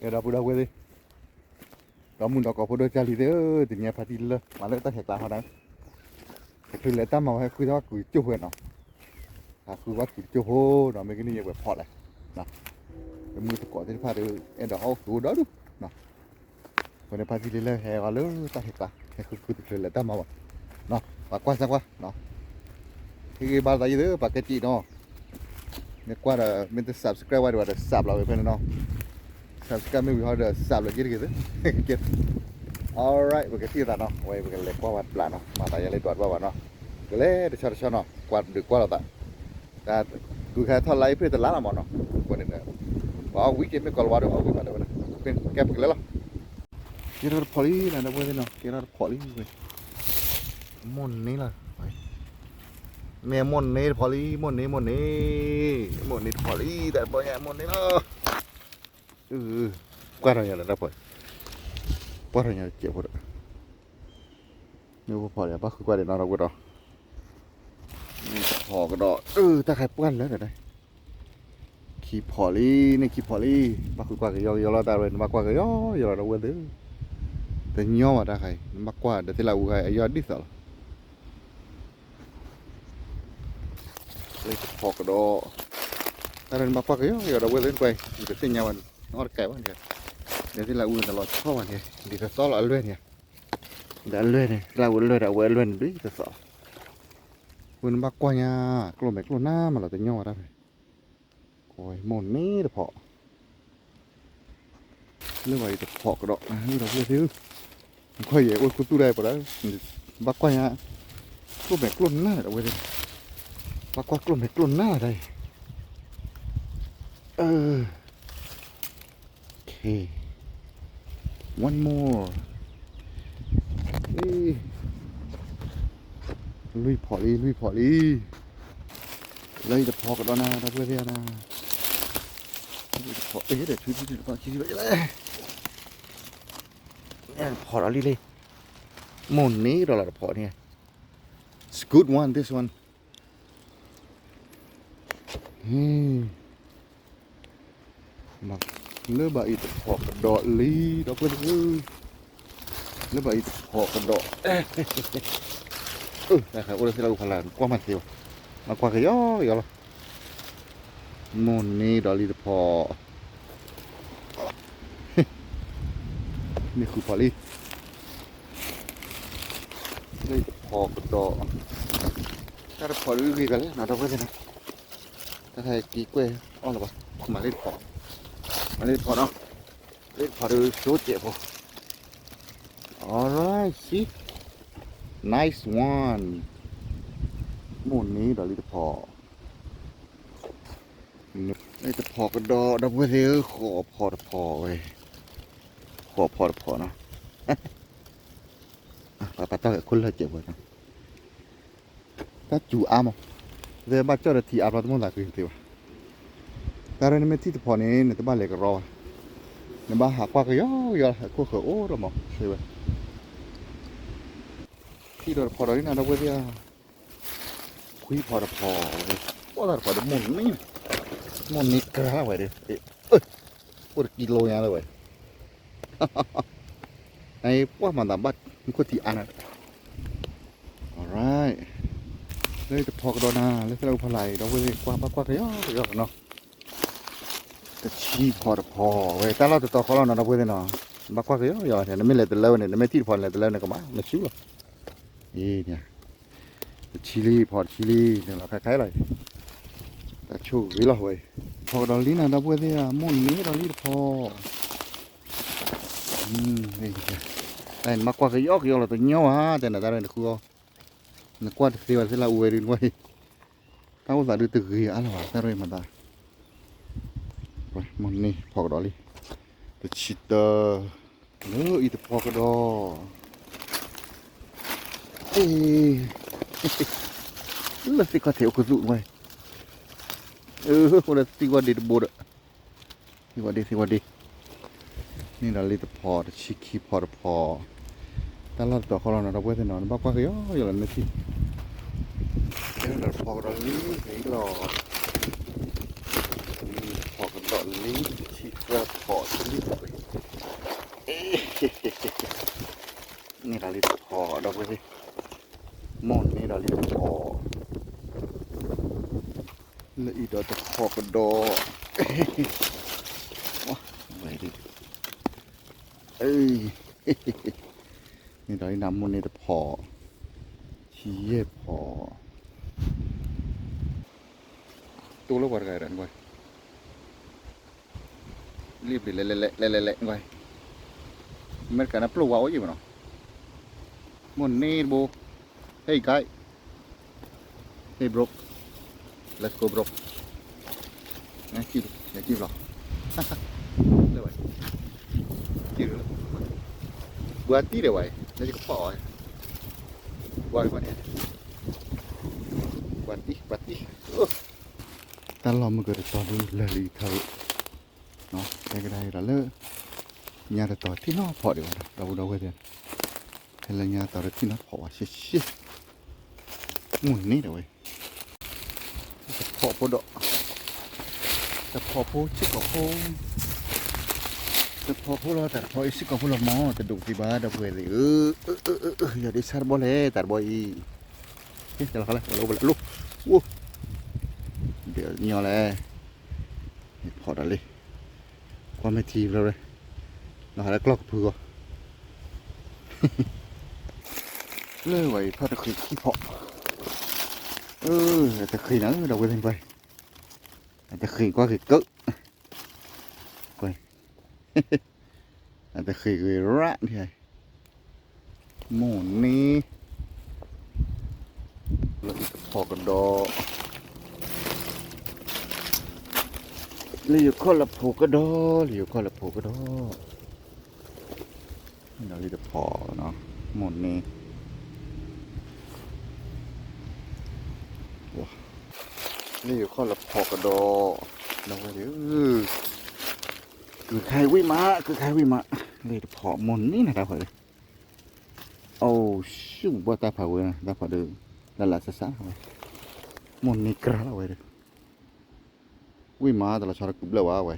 ကဲဒီပုၢ်ဒီဝဲၢ်သ့ၣ်, ဒီမုၢ်ဒီကိးဖိဒိၣ်ကၢ်လံၤသ့ၣ်ဧၢ, တနံၤအံၤဖါတံၢ်လၢ မၤလၢတၢ်ဟဲကျါဟီဒၣ်, တချုးလဲၤတၢ်မၤဝဲ ဃုထီၣ်ဝဲကုာ်ကၠိၣ်ဝဲနီၤ, ဟးဃုဝဲကုာ်ကၠိၣ်ဖိဒီး မ့ၢ်ကန့ၢ်ယဲဝဲဖီၣ်လဲၣ်, တမုၢ်သကိးသ့ၣ်တဖၣ်ဒီး အဲၣ်ဒိးဟီၣ်အိၣ်သူၣ်အိၣ်ဒီဒူၣ် အဃိန့ၣ် ဖါတံၢ်လံၤလၢဟဲဂီၤလၢတၢ်ဟဲကျါ ဟဲဃုဃုတချုးလဲၤတၢ်မၤဘၣ်, ပှၤကွၢ်စၢ်ကွၢ်, ဟ့ၣ်ဂံၢ်ဘါသးယံၤသ့ၣ် ပှၤကဲက့ၤနီၤ, မ့ၢ်ကွၢ်ဒီး မ့ၢ်တ subscribe ဝဲဒံးဘၣ်ဒီး sub လီၤဝဲဖဲန့ၣ်နီၤ, subscribe မ့ၢ်ဝံၤဟီဒီး sub လီၤက့ၤတဂ့ၤသ့ၣ်, alright ပကထံၣ်သးနီၤ, အဝဲပကလဲၤကွၢ်ဝဲတဘျီနီၤ, မၤသးယဲလၢဒွးတဘၣ်ဘၣ်နီၤ, ကလဲၤတဆီတဆီနီၤ, ကွၢ်ဒုးကွၢ်လိာ်သး တၢ် ဂုၤခါထီၣ်လါအ့ဖြ့ၣ်တလါလီၤမးနီၤ, အဃိန့ၣ်ဒီး ပှၤအီၣ်ဝံၤက့ၤ မ့ၢ်ကီၤလၤဝါဒီးအီၣ်ဝံၤမးဒီးဝဲဒၣ်, ကဲပကလဲၤလီၤ, ကဲထီၣ်တဖီၣ်လံနီၤ ဒီပုၢ်ဝဲၢ်သ့ၣ်နီၤ, ကဲထီၣ်တဖီၣ်လံဝဲ, မိၢ်န့ၢ်လီၤ, မ့ၢ်မိၢ်န့ၢ်တဖီၣ်လံ မိၢ်န့ၢ် မိၢ်န့ၢ်, မိၢ်န့ၢ်တဖီၣ်လံ တၢ်တဘီညါ မိၢ်န့ၢ်လီၤ, ကွၢ်ထီၣ်ညါဒီးတၢ်ဖီၣ်, ကွၢ်ထီၣ်ညါတစဲးဖိဒီး မ့ၢ်ဖီၣ်လံ ဘၣ်ဃုကွၢ်ဒံးနီၤ ဒီပုၢ်ဝဲၢ်ဒီး, ဖီၣ်ကဒီး တၢ်ခါအံၤပှၢ်လၢာ်ဒီး, ခံဖီၣ်လံ န့ၣ်ခံဖီၣ်လံ, ဘၣ်ဃုကွၢ်ကယီကယီလီၤ တၢ်ရဲၣ် နဘၣ်ကွၢ်ကယီကယီလီၤ ဒီပုၢ်ဝဲၢ်သ့ၣ်, တညီဘၣ်တၢ်ခါအံၤ နဘၣ်ကွၢ်ဒီး သ့ၣ်လၣ်အူခါအံၤ အယီၢ်ဒ်သိးလီၤ လၢတဖီၣ်ကဒီး, တၢ်ရဲၣ်နဘၣ်ကွၢ်ကယီကယီ ဒီပုၢ်ဝဲၢ်သ့ၣ် နကွၢ်အံၤ နတသ့ၣ်ညါဘၣ်န့ၣ် နအီၣ်တကဲဘၣ်န့ၣ်, ဒီးသ့ၣ်လၣ်အူန့ၣ် တလီၤဆီဘၣ်န့ၣ် ဒ်သိးသိးလီၤအလွဲၢ်န့ၣ်, ဒီးအလွဲၢ်န့ၣ် သ့ၣ်လၣ်အူအလွဲၢ်ဒီး အဝဲအလွဲၢ်န့ၣ် ဒ်သိးသိးလီၤ, အဃိနဘၣ်ကွၢ်ညါ ကျိၣ်မဲာ်ကျိၣ်နါမးလီၤ တညီဘၣ်တၢ်ဖဲ မိၢ်န့ၢ်တဖီၣ် လၢဘၣ်အံၤတဖီၣ်ကဒီး ဒီပုၢ်ဝဲၢ်သ့ၣ်ဧၢ, နကွၢ်ယဲအိၣ်ခူသူၣ်ဒၣ်အံၤပှၤဒီး ဘၣ်ကွၢ်ညါ ကျိၣ်မဲာ်ကျိၣ်နါဒီပုၢ်ဝဲၢ်သ့ၣ်, ဘၣ်ကွၢ်ကျိၣ်မဲာ်ကျိၣ်နါတၢ်အံၤ, okay, one more, လွံၢ်ဖီၣ်လံ လွံၢ်ဖီၣ်လံ, လၢအံၤတဖီၣ်ကဒီးနၤ ဒီပုၢ်ဝဲၢ်သ့ၣ်ဧၢ, တဖီၣ်အံၤဒီး ထူထူထူ တဖီၣ်ခံထံၣ်ဘၣ်ယလဲၣ်, ဖီၣ်ဒီးလံလံ, မိၢ်န့ၢ်ဒီးလၢတဖီၣ်န့ၣ်, it's good one, this one, လၢဘၣ်အံၤတဖီၣ်ကဒီးလံ ဒီပုၢ်ဝဲၢ်သ့ၣ်ဧၢ, လၢဘၣ်အံၤတဖီၣ်ကဒီး, တၢ်ခါအိၣ်လၢသ့ၣ်လၣ်အူဖးလၢ် ကွၢ်မးသ့ဘၣ်, မၤကွၢ်ကယီကယီလီၤ, မိၢ်န့ၢ်ဒီးလံတဖီၣ်, မ့ၢ်ဃုဖီၣ်လံ, လၢတဖီၣ်ကဒီး, တၢ်တဖီၣ်ဒုးဂ့ၤဂၤလဲၣ်နီၤ ဒီပုၢ်ဝဲၢ်သ့ၣ်နီၤ, တၢ်ခါအံၤက့ၤကွဲၢ်အီၣ်လၢၤဘၣ်, မၤလၢတဖီၣ်, မၤလၢတဖီၣ်နီၤ, လၢတဖီၣ်ဒုးဆိကဲးဖိ, alright, see, nice one, မိၢ်န့ၢ်ဒီးလံတဖီၣ် လၢတဖီၣ်ကဒီး ဒီပုၢ်ဝဲၢ်သ့ၣ်ဧၢ, ဃိးဖီၣ်တဖီၣ်ဝဲ, ဃိးဖီၣ်တဖီၣ်နီၤ, ပှၤပာ်တၢ်ဂဲၤခိၣ်လၢာ်စဲးဖိနီၤ, တၢ်စူၤအါမး, သ့ၣ်ဘၣ်ကၠီၣ်ဒီးထံအါဘျီတမိၣ်သးက့ၤသ့ဘၣ်, တၢ်ရဲၣ်နမ့ၢ်ထံၣ်တဖီၣ်န့ၣ် နတဘၣ်လဲၤကရီဘၣ်, နဘၣ်ဟးကွၢ်ကယီကယီ ဟဲခိၣ်ဃၢၤအိၣ်ဒီးမး သ့ဝဲ ထံၣ်ဒီးတဖီၣ်ဒီးလံနၤ ဒီပုၢ်ဝဲၢ်သ့ၣ်ဧၢ, ခွံဖီၣ်တဖီၣ်ဝဲ, ပှၢ်တၢ်တဖီၣ်ဒီးမိၢ်န့ၢ်, မိၢ်န့ၢ်ကြၢးလၢဝဲဒီး, အိၣ်တကံလိညါလၢဝဲ, နပှၢ်မၤသးဘၣ်မူခိၣ်ထံအါနၤ, alright, လၢတဖီၣ်ကဒီးနၤ လၢသရၣ်အူဖီလာ်အံၤ ဒီပုၢ်ဝဲၢ်သ့ၣ်ကွၢ်ဘၣ်ကွၢ်ကယီကယီနီၤ တဆံဖီၣ်တဖီၣ်ဝဲ တၢ်လီၢ်တတီၤဃီလီၤနီၤ ဒီပုၢ်ဝဲၢ်သ့ၣ်နီၤ, ဘၣ်ကွၢ်ကယီကယီ နမ့ၢ်လဲၤတလၢဝဲန့ၣ် နမ့ၢ်ထံၣ်တဖီၣ်န့ၣ် လဲၤတလၢန့ၣ် ကမၤနဆူလီၤ, အံၤန့ၣ်, တဆံလံဖီၣ်တဆံလံ န့ၣ်လီၤ ခါခါလီၤ, တၢ်ဆိၣ်ဂ့ၤလီၤဝဲ, ဖီၣ်ကဒီးလံနၤ ဒီပုၢ်ဝဲၢ်သ့ၣ်ဧၢ မိၢ်န့ၢ်ဒီးလံတဖီၣ်, တၢ်နမၤကွၢ်ကယီကယီလီၤ တညီဘၣ် တဲနၤတၢ်ရဲၣ်နဃုအီၤ, နကွၢ်တသ့ဘၣ်သ့ၣ်လၢအူဝဲဒုးနကွၢ်, တၢ်အိၣ်သးဒုးတဂ့ၤအါလၢၤဘၣ် တၢ်ရဲၣ်မၤသး မိၢ်န့ၢ်ဖီၣ်ကဒီးလံ, တဆံတၢ, လၢအံၤတဖီၣ်ကဒီး, အ့, လၢသ့ၣ်ခီၣ်ထံးအိၣ်ခူသူၣ်ဝဲ, အိၣ်လၢသံဝဲဒ့တဘိဒီး, သံဝဲဒ့ သံဝဲဒ့, န့ၣ်ဒီးလံတဖီၣ် တဆံခံဖီၣ်တဖီၣ်, တၢ်လီၢ်တတီၤဃီလီၤနီၤ ဒီပုၢ်ဝဲၢ်သ့ၣ်နီၤ နဘၣ်ကွၢ်က့ၤယီယီလီၤ နထံၣ်, တၢ်လီၢ်တဖီကဒီးလံလီၤ, တဖီကဒီးလံ ထံၣ်တဖီတလံ, န့ၣ်ဒီးလံတဖီ ဒီပုၢ်ဝဲၢ်သ့ၣ်, မိၢ်န့ၣ်ဒီးလံတဖီ, လၢအံၤဒီးတဖီကဒီး, ဝဲဒၣ် န့ၣ်ဒီးလံနမိၢ်န့ၣ်တဖီ, ဆံယဲၢ်ဖီ, တိၢ်လၢပှၤတဂၤဒီးနကွၢ်, လံပျံၤလဲၤလဲၤလဲၤလဲၤလဲၤလဲၤနကွၢ်, အမဲရကၤန့ၣ်ပျိၢ်ဝါအိၣ်ယံၤမးနီၤ, မိၢ်န့ၣ်တဘိ, Hey guy, hey bro, let's go bro, ယကံၣ်လီၤ, လၢဝဲ, ကံၣ်လီၤ, ဘှါတံၢ်ဒဲးဝဲ, လၢယကဖီၣ်အီၤ, ဘှါတံၢ်, ဘှါတံၢ်, ဘှါတံၢ်, တၢ်လီၢ်မုၢ်ကတတီၤဒုလၢာ်လံထီၣ်, တဲကဒါဒီးလၢ ညါတတီၤထံၣ်နီၢ်ဖီၣ်ဒံးဝဲဒၣ် ဒီပုၢ်ဒီဝဲၢ်သ့ၣ်, ဖဲလၢညါတတီၤထံၣ်နီၢ်ဖီၣ်ဝဲရှဲရှဲ, မိၢ်န့ၣ်ဒဲးဝဲ, တဖီဖိဒီး, တဖီဖိစ့ၢ်ကီးဖိ, တဖီဖိလီၤ တၢ်တဖီအံၤစ့ၢ်ကီးဖိလီၤမး တဒိးသံဘၣ် ဒီပုၢ်ဝဲၢ်သ့ၣ်ဧၢ, ယီၤဒ့ဆါတဘီလဲၣ် တၢ်တဘီအံၤ, တလီၤလၢအိၣ်လၢ, ဝိ, ဒီးညီလဲၣ်, ဖီၣ်ဒီးလံ ကွၢ်မ့ၢ်ထံဖျၢၣ်, လီၤဟးလၢကျီၢ်ကဖုဂီၢ်, လၢဝဲအံၤဖီၣ်တဃံးခံဖီၣ်, အတဃံးနၤ ဒီပုၢ်ဝဲၢ်သ့ၣ်ကွၢ်, အတဃံးကွၢ်က့ၤကၢ, ကွၢ်, အတဃံးက့ၤရၣ်ဒ်, မိၢ်န့ၣ် လၢအံၤတဖီကဒီး, လၢယခီၣ်လၢဖိကဒီး လၢယခီၣ်လၢဖိကဒီး, ဒီးလံတဖီ, မိၢ်န့ၣ်, လၢယခီၣ်လၢဖိကဒီး, ဒီပုၢ်ဝဲၢ်သ့ၣ်ဧၢ, ကုၢ်ခါဝံၣ်မး ကုၢ်ခါဝံၣ်မး, လၢယတဖီမိၢ်န့ၣ်နၤတၢ်ဖီဒီး, အိၣ်ဆူၣ်ဘီၣ်တၢ်ဖးဝဲ တၢ်ဖီဒီး, လၢလၢစၢ်စၢ်ဝဲ, မိၢ်န့ၣ်ကြၢးလီၤဝဲဒီး, ဝံၣ်မးတလီၤဆီတကုာ်ဘျၢၣ်ဝဲဝဲ,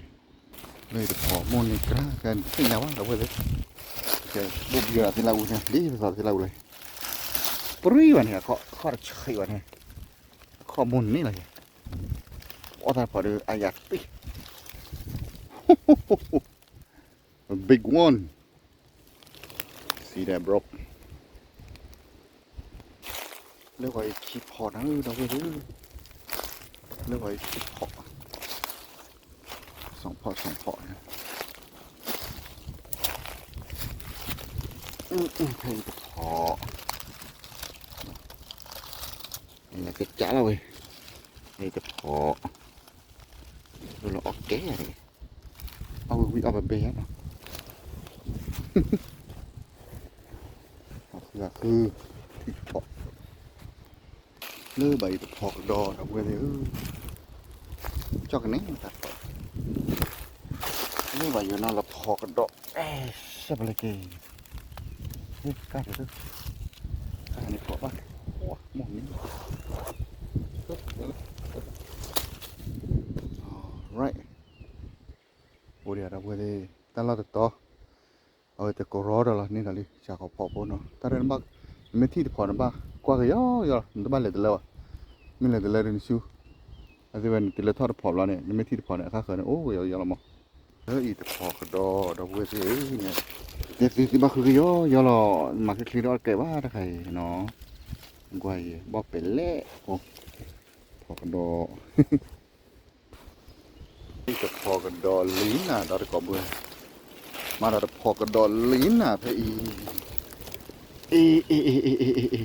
လၢယတဖီမိၢ်န့ၣ်ကြၢး ကဲသ့ၣ်ညါဘၣ် ဒီပုၢ်ဝဲၢ်သ့ၣ်, ကဲဘိၣ်ဘျၢၣ်သ့ၣ်လၢအူန့ၣ် ဒ်ပသးသ့ၣ်လၢအူလဲၣ်, ပြံဝဲန့ၣ် အခီၣ်တဆံးဝဲန့ၣ်, အခီၣ်မိၢ်န့ၣ်လီၤ, အီၣ်တၢ်ဖီဒီးအါယၤသ့, big one, see that bro, လၢဝဲအံၤခံဖီနၤ ဒီပုၢ်ဝဲၢ်သ့ၣ်, လၢဝဲအံၤခံဖီ, စီၤဖီစီၤဖီ, ဖဲအံၤတဖီ, လၢကစၢ်လီၤဝဲ, ဖဲအံၤတဖီ, လၢလီၤအီၣ်ကဲ, အီၣ်ဝံၤဝံၤအီၣ်ဘဲဘဲနီၤ, အဃုအဃု, ထံတဖီ, လၢဘၣ်အံၤတဖီကဒီး ဒီပုၢ်ဝဲၢ်သ့ၣ်ဧၢ, ကၠီၣ်ကန့ၣ်တၢ်ဖီ, လၢဘၣ်ယိၤနီၤလၢဖီကဒီး, အဲၣ်, ဆဲးပလဲက့ၤ, ကါတဒု, ကါန့ၣ်ဖီဘၣ်, မိၢ်န့ၣ်, right, အိၣ်ဒံးဒီပုၢ်ဝဲၢ်သ့ၣ်, တၢ်လီၢ်တတီၤ အဝဲတကရီဒီးလီၤန့ၣ်ဒီးလံ စှၤဃီၤဖီဖိနီၤ တၢ်ရဲၣ်နဘၣ်, နမ့ၢ်ထံၣ်တဖီနဘၣ်ကွၢ်က့ၤယီယီလီၤ နတဘၣ်လဲၤတလၢဘၣ်, မ့ၢ်လဲၤတလၢဒီးနဆူ, အသ့ဝဲနတုၤလၢထီၣ်တဖီဘျီန့ၣ် နမ့ၢ်ထံၣ်တဖီန့ၣ် အခါဃၢၤန့ၣ် အိၣ်က့ၤယီယီလီၤမး, လၢအံၤတဖီကဒီး ဒီပုၢ်ဝဲၢ်သ့ၣ်ဧၢန့ၣ်, တဲသုသုဘၣ်ဃုက့ၤယီယီလီၤ, မၤချ့ချ့ဒီးအီၣ်တကဲဘၣ်တခါအံၤနီၤ, ကွၢ်ယံၤ ဘီၣ်ပဲာ်လဲၣ်ဖိ, ဖီကဒီး တဖီကဒီးလံနၤ ဒီးတကိးဘၣ်, မၤဒီးတဖီကဒီးလံနၤဖဲအံၤ, အ့ အ့ အ့ အ့ အ့ အ့ အ့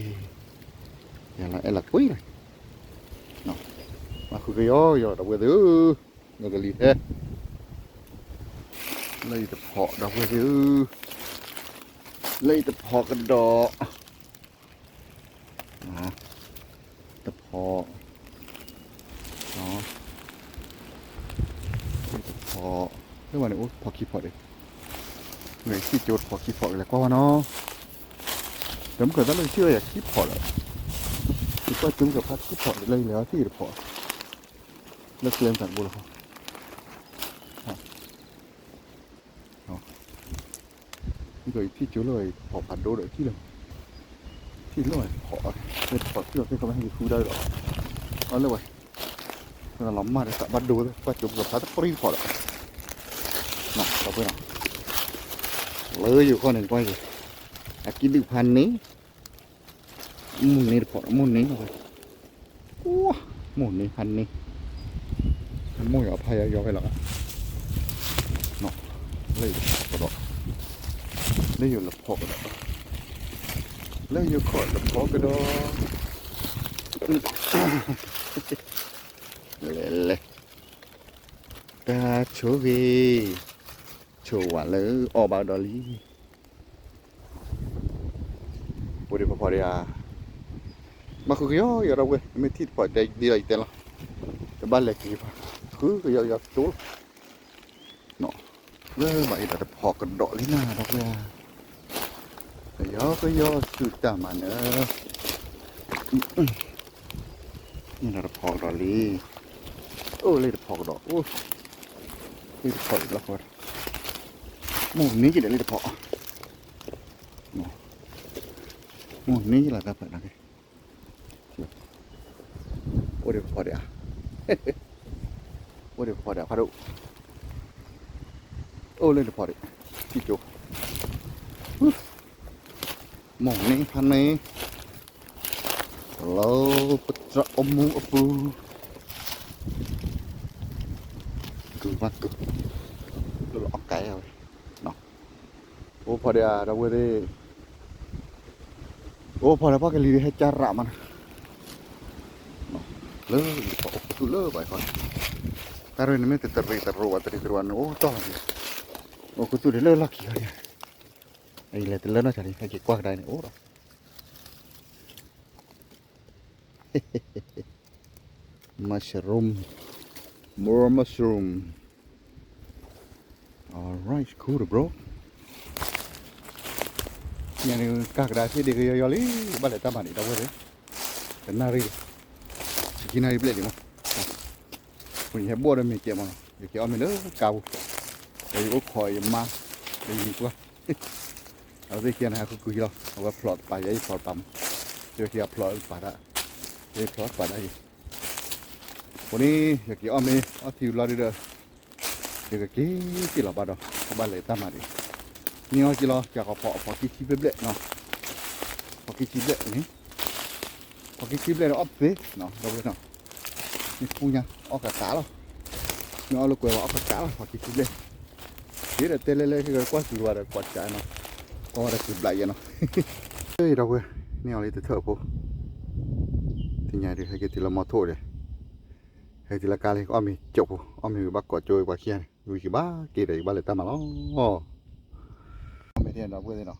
ယၤလီၤအဲၣ်လီၤကွံလီၤ, မၤဃုက့ၤယီယီလီၤ ဒီပုၢ်ဝဲၢ်သ့ၣ်ဧၢ, ယကလံၤဟဲ, လၢယတဖီ ဒီပုၢ်ဝဲၢ်သ့ၣ်ဧၢ, လၢယတဖီကဒီး တဖီ, တဖီ, လၢဘၣ်န့ၣ်အိၣ်တဖီခံဖီဒံး, ဝဲစံၣ်ကၠိတဖီခံဖီကလဲၤကွၢ်ဘၣ်နီၤ, ကၠိမုၢ်ကၢၤတၢ်လၢယထံၣ်ဝဲယၤခံဖီးဒီး, ယကွၢ်ကၠိမုၢ်ကၢၤဖးခံဖီးလၢယလဲၤအီၤထံၣ်တဖီး, လၢကျဲမတၤတဘိလီၤ, မ့ၢ်ကီးယထံၣ်ကၠိလၢယဖီးဖးဒိၣ်ဒီးထံၣ်လၢ, ထံၣ်လၢဖီး, လၢဖီးထံၣ်လီၤသ့ၣ်ခီမ့ၢ်ဟဲက့ၤဃုဒၣ်ဒီး, အီၤလၢဝဲ, လီၤမၢ်ဒီးသးဘၣ်ဒိသ့ၣ် ကွၢ်ကၠိမုၢ်ကၢၤဖးတပရံတဖီးဒီး, လၢယိၤခီန့ၣ်ကွၢ်က့ၤ, အကံၣ်ဒုၣ်ဖးန့ၣ် မိၢ်န့ၢ်တဖီး မိၢ်န့ၢ်လီၤဝဲ, မိၢ်န့ၢ်ဖးန့ၢ်, မိၢ်ယီၤဖးယီၤယီၤဝဲလီၤ, လၢယဖီးကဒီး, လၢယလဲၤဖီးကဒီး, လၢယခီၣ်လဲၤဖီးကဒီး, လဲၤလဲၤ, တၢ်ဆိၣ်ဂ့ၤ, ဆိၣ်ဝဲလၢအီၣ်ဘၣ်ဒီးလံ အိၣ်ဒံးဖီဖီဒံးဧါ, ဘၣ်ဃုကယီကယီဒီပုၢ်ဝဲၢ် မ့ၢ်ထံၣ်တဖီးတဲဒ်လီၤယတဲလီၤ, တဘၣ်လဲၤက့ၤဘၣ်, ဃုကယီကယီကၠိလီၤ, လၢဘၣ်အံၤဒီးတဖီးကဒီးလံနၤဒီပုၢ်ဝဲၢ်ဧါ, ကယီကယီဆူၣ်တၢ်မၤနၢၤ, မ့ၢ်ဒီးတဖီးကဒီးလံ, အိၣ်လၢတဖီးကဒီး, အိၣ်, လၢတဖီးလီၤ, မိၢ်န့ၢ်ကဒီးလၢတဖီး, မိၢ်န့ၢ်ကလီၤတၢ်ဖးန့ၣ်, အိၣ်ဒံးဖီဖီဒံးဧါ, အိၣ်ဒံးဖီဖီဒံးဖးဒိၣ်, အိၣ်လၢတဖီဒံး, ထံၣ်ကၠိ, မိၢ်န့ၢ်ဖးန့ၢ်, လၢပတြၢၤအမူအပူၤ, ကုၢ်ဘၣ်ကုၢ်, လၢလီၤအီၣ်ကဲဝဲ, အိၣ်ဖီဒံးဧါ ဒီပုၢ်ဝဲၢ်သ့ၣ်, အိၣ်ဖီဒံးပှၤကလံၤဒ်ဟဲကၢ်ရးမးနၤ, လၢအိၣ်ခူသူၣ်လၢဘၣ်ခီ, တၢ်ရဲၣ်န့ၣ်မ့ၢ်တတရံးတရိးဘၣ်တရံးတရိးန့ၣ် အိၣ်တီၢ်လီၤ, အိၣ်ခူသူၣ်ဒ်လၢလီၢ်ခံဂၤဒံး, အံၤလဲၤတလၢနီၢ်ဆါလံ ဟဲက့ၤကွၢ်ကဒါန့ၣ်အိၣ်ဒီး Mushroom. More mushroom. Alright, cool, bro. ညါန့ၣ်ကၢ်ကဒါသ့ၣ်ဒံးကယီယီလံ, ဘၣ်လဲၤတၢ်မၤဒံးဒီပုၢ်ဝဲၢ်သ့ၣ်, တနၣ်ရံၣ်, ဆံခံနၣ်ရံၣ်ဘျဲၣ်ဒံးမး, အဃိန့ၣ် ယဟဲဘှီၣ်ဒီးမ့ၤကဲးမးနီၤ, ယက့ၤအီၣ်မ့ၤလၢကါပူၤ, ဒီးယအိၣ်ခိးယမါ, ဒီးယမံၤပှၢ် အဝဲသ့ၣ်ခံဂၤန့ၣ် ဟဲဃုကွံာ်လီၤ, အဝဲဖျိးတပၤ ယဲယဖျိးတပၤမး, ယက့ၤအဖျိးတပၤဒၣ်, ယဖျိးတပၤဒၣ်ယံၤ, အဃိန့ၣ် ယက့ၤအီၣ်မ့ၤ အီထံဝံၤလီၤဒုဒီး, ယကက့ၤက့ၤလီၤဘၣ်ဒီး ကဘၣ်လဲၤတၢ်မၤဒံး, န့ၢ်အီၣ်က့ၤလီၤ ကၢ်ကီဖီအဖီခံဆံဘျဲၣ်ဘျဲၣ်နီၤ, ဖီခံဆံဘျဲၣ်န့ၣ်, ဖီခံဆံဘျဲၣ်န့ၣ်အီၣ်တသ့နီၤ ဒီပုၢ်ဝဲၢ်နီၤ, မ့ၢ်ပူညါ အီၣ်ကးကးလီၤ, မ့ၢ်အီၣ်လၢကွဲးဝဲအီၣ်ကးကးလီၤ ဖီခံဆံဘျဲၣ်, ယဲဒီးတဲလဲၤလဲၤ ဟဲက့ၤကွၢ်စူၤဝဲဒီးကွၢ်ကးနီၤ, ကွၢ်ဝဲဒီးစူၤဘျးယဲနီၤ, ဒီပုၢ်ဝဲၢ် န့ၢ်အီၤလံတထၢၣ်ဖိ, သ့ၣ်ညါဒုး ဟဲက့ၤတုၤလၢမီထိၣ်ဒီး, ဟဲက့ၤတုၤလၢကါလံ အီၣ်မ့ၤကၠိဖိ, အီၣ်မ့ၤဝံၤဘၣ်ကိးကၠိဝံၤပှၤခံဂၤန့ၣ် ဝံၤက့ၤဘၣ်က့ၤဒီး ယကဘၣ်လဲၤတၢ်မၤလီၤ, အီၣ်မ့ၤထဲဒီပုၢ်ဝဲၢ်သ့ၣ်နီၤ,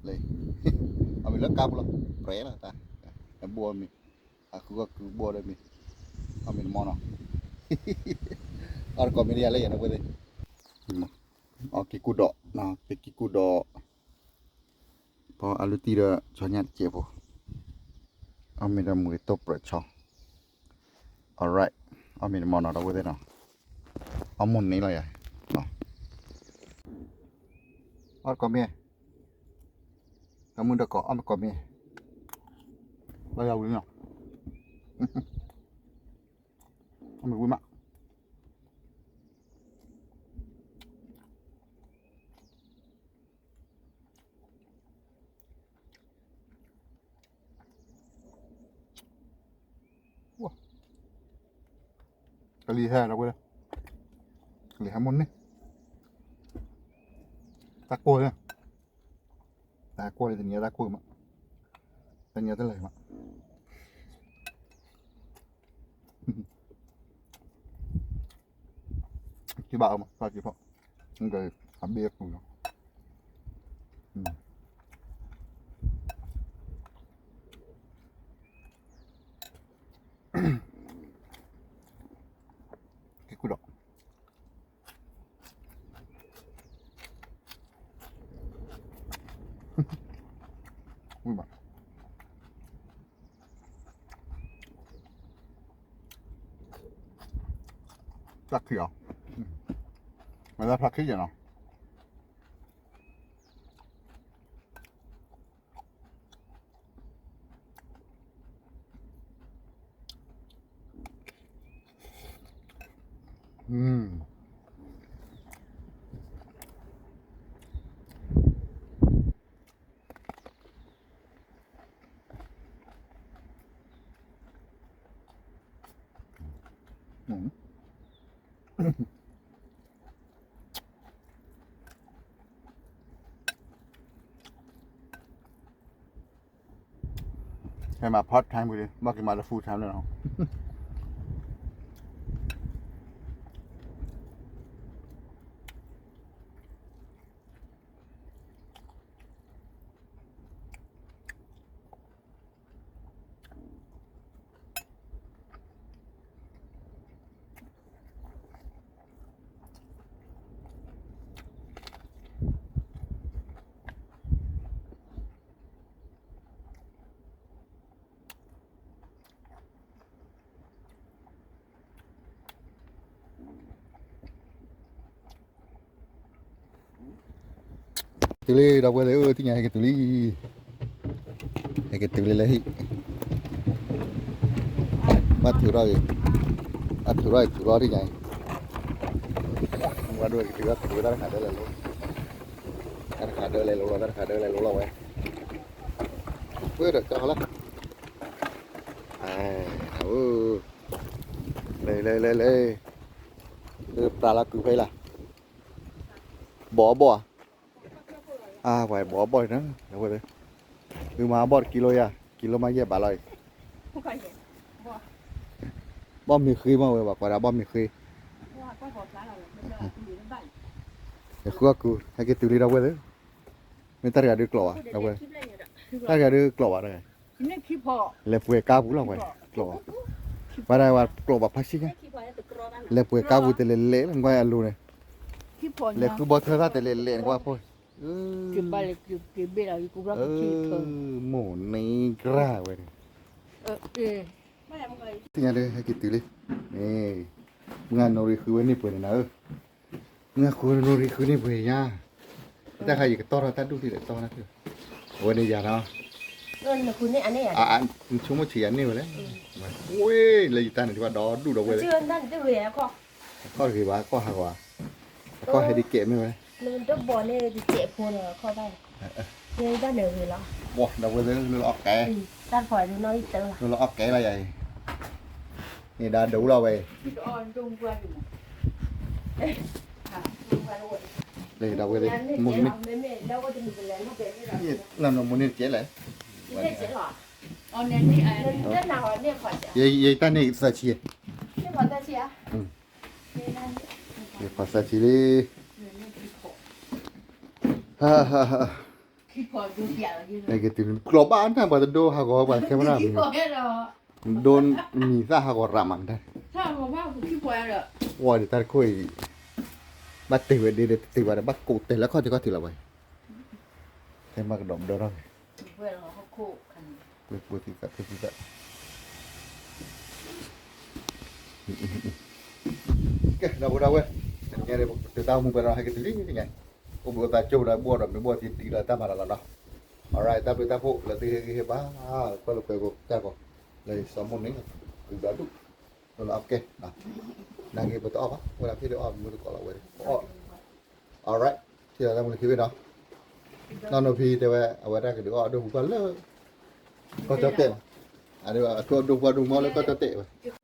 လၢ, အီၣ်မ့ၤလၢကါပူၤလီၤ, ရဲလီၤတၢ်, ဘိအီၣ်မ့ၤ, အဃုအီၣ်ကုဘိဒီးမ့ၤ, အီၣ်မ့ၤတမီနီၤ, အီၣ်တကိးမ့ၤဒ်ယၤလၢယဲဒီပုၢ်ဝဲၢ်သ့ၣ်, အီၣ်က့ၤကူဒီး, က့ၤက့ၤကူဒီး, ပှၤအလုၢ်တံၢ်ဒီးဆီညၣ်တစဲးဖိ, အီၣ်မ့ၤဒီးမုၢ်ဂ့ၤတိၢ်ပြၢးဆီ, alright, အီၣ်မ့ၤတမီနီၤ ဒီပုၢ်ဝဲၢ်သ့ၣ်နီၤ, အီၣ်မိၢ်န့ၢ်လီၤယၤ, အီၣ်တကိးမ့ၤ, တမုၢ်တကိး အီၣ်မ့ၤကိးမ့ၤ, လီၤယၤဝံၤနီၤ, အီၣ်မ့ၤဝံၤမး ကလံၤဟဲဒီပုၢ်ဝဲၢ်, ကလံၤဟဲမိၢ်န့ၢ်, တၢ်ကိၢ်လံ, တၢ်ကိၢ်လံ တနံၤညါတၢ်ကိၢ်မး, တနံၤညါတလဲၤမး က့ၤဘၣ်အီၤမး သးက့ၤဖီၣ်, အဘ့ၣ်အပူၤလီၤ, က့ၤကူဒီး ဖျါခံအီၤ, မ့ၢ်ဒၣ်ဖျါခံကနီၤ. ဟဲမၤ part time ဝံၤလံ ဘၣ်က့ၤမၤလၢ full time လၢနီၤ. တုၤလံ ဒီပုၢ်ဝဲၢ်သ့ၣ်ဧၢ, သ့ၣ်ညါ ဟဲက့ၤတုၤလံ, ဟဲက့ၤတုၤလံလၢဟံၣ်, ဘၣ်ထုးထီၣ်အံၤ, ဘၣ်ထုးထီၣ်အံၤထုးလီၤထံၣ်ညါအံၤ, ဝဲဒိၣ်က့ၤတုၤလၢ ကတုၤဝဲတၢ်တခါဒၢလဲၤလိၤ, တၢ်တခါဒၢလဲၤလိၤလီၤ, တၢ်တခါဒၢလဲၤလိၤလီၤဝဲ, ဝဲဒီးကၠီလၢ အၢ, လၢ လၢ လၢ လၢ, လၢပြးလီၤကုၤဖဲအံၤလီၤ, ဘီဘီၣ်ဧါ, အၢ ပှၤဘီဘီၣ်န့ၣ်, အဝဲ, မ့ၢ်မၤဘီၣ်တကံလိယါ, ကံလိမးယဲၢ်ဘးလီၤအံၤ, ဘီၣ်မ့ၤဃ့မးဝဲ ပှၤကိးဒၣ်ဘီၣ်မ့ၤဃ့, ယဃုအီၣ်ကုၤ ဟဲက့ၤတုၤလံ ဒီပုၢ်ဝဲၢ်သ့ၣ်, မ့ၢ်တၢ်တဂၤဒုးကျိးဘၣ် ဒီပုၢ်ဝဲၢ်, တၢ်တဂၤဒုးကျိးဘၣ်တဂၤ လဲၤပှဲၤကါပူၤလီၤဝဲ, ကျိးဘၣ်, ပှၤဒၣ်ဝဲကျိးဘၣ်ဖးဆံညါ, လဲၤပှဲၤကါပူၤတလဲၤလဲၤလၢကွၢ်အလိၤန့ၣ်, လဲၤဃုဘီထၢသၣ်တလဲၤလဲၤကွၢ်ဖိ, မိၢ်န့ၣ်ကြၢ်ဝဲန့ၣ်, သ့ၣ်ညါဒီး ဟဲက့ၤတုၤလံ, မုၢ်ဂၤနိရံဃုဝဲန့ၢ်ပှဲၤန့ၣ်နၤဧၢ, မုၢ်ဂၤဃုဝဲနိရံဃုန့ၢ်ပှဲၤယါ, တၢ်ခါယကတီၢ်ထီၣ်တၢ်ဒူၣ်ထံၣ်ဒီးတီၢ်နၤ, အဝဲန့ၣ်ယၤနီၤ, နဆိကမိၣ်ဆံးယၤန့ၢ်ဝဲလဲၣ်, ဝဲလၢယတၢ်န့ၣ် ဒ်ဘၣ်ဒီဒူၣ်ဒီးဝဲလဲၣ်, အခီၣ်တဂ့ၤဘၣ် အခီၣ်ဟးဂီၤ, အခီၣ်ဟဲဒ်ကဲးမ့ၢ်ဝဲလဲၣ်, ဘီၣ်ဒီးဝဲသ့ၣ်လၢအီၣ်ကဲ, လၢအီၣ်ကဲလီၤယၤအံၤ, လၢအီၣ်ကဲလီၤယၤအံၤ, လၢဒီပုၢ်ဝဲၢ်သ့ၣ်, မိၢ်န့ၣ်, လၢမိၢ်န့ၣ်ကဲလဲၣ်, ယတၢ်န့ၣ်သၢဆံ, ယဖီၣ်သၢဆံလံ, ဟဲက့ၤတုၤကျိးဘၣ်နၤ ပှၤတဒိဟးဂီၤပှၤ camera မံၤ, ဒိမံၤသၣ်ဟးဂီၤရၤမးတၢ်, ဝဲဒီးတၢ်တခိၣ်အံၤ, ဘၣ်တ့ၢ်ဝဲဒ်ဒီးတတ့ၢ်ဘၣ်ဒီး ဘၣ်ကိးတဲာ်လၢခီၣ်ထံးခီၣ်ထံးလီၤဝဲ, ထဲမၤကဒီးဘျၢထီၣ်, ပှ့ၤပှ့ၤသံသးဖဲသံသး ကဲ ဒီပုၢ်ဝဲၢ်, တနံၤညါဒီး ပကတုၤတၢ်အိၣ်မူပှဲၤဒီး ဟဲက့ၤတုၤလံတနံၤညါ, အိၣ်ဘှံးအိၣ်သါကၠိဒီး ဘှီၣ်ဒီးမ့ၢ်ဘှီၣ်သံတံၢ်ဒီးတၢ်မၤလီၤလီၤနီၤ, alright တၢ်ဘျုးတၢ်ဖှိၣ်လၢသုဟ့ၣ်ဂံၢ်ဟ့ၣ်ဘါ, ကွၢ်လိာ်ကွဲကိးကၢ်ကိး, လၢယစီၤမိၢ်န့ၣ်, ကုၤဒီဒူၣ်, လၢလၢအီၣ်ကဲ, နာ်က့ပတအီၣ်ဘၣ်, ဝဲဒၣ်ဖဲဒီးအီၣ်မူတကိးလီၤဝဲ, အီၣ်, alright, ထံၣ်လီၤတၢ်မူလၢခံဝဲနီၤ, နီၢ်နိဖံတဲဝဲ အဝဲတၢ်ကဒုးအီၣ်ဒိၣ်ပူၤကွၢ်လၢ ကီၢ်ကၠီၣ်တဲာ်, အဒိၣ်ပှၢ်ဒိၣ်မီလၢကီၢ်ကၠီၣ်တဲာ်ဝဲ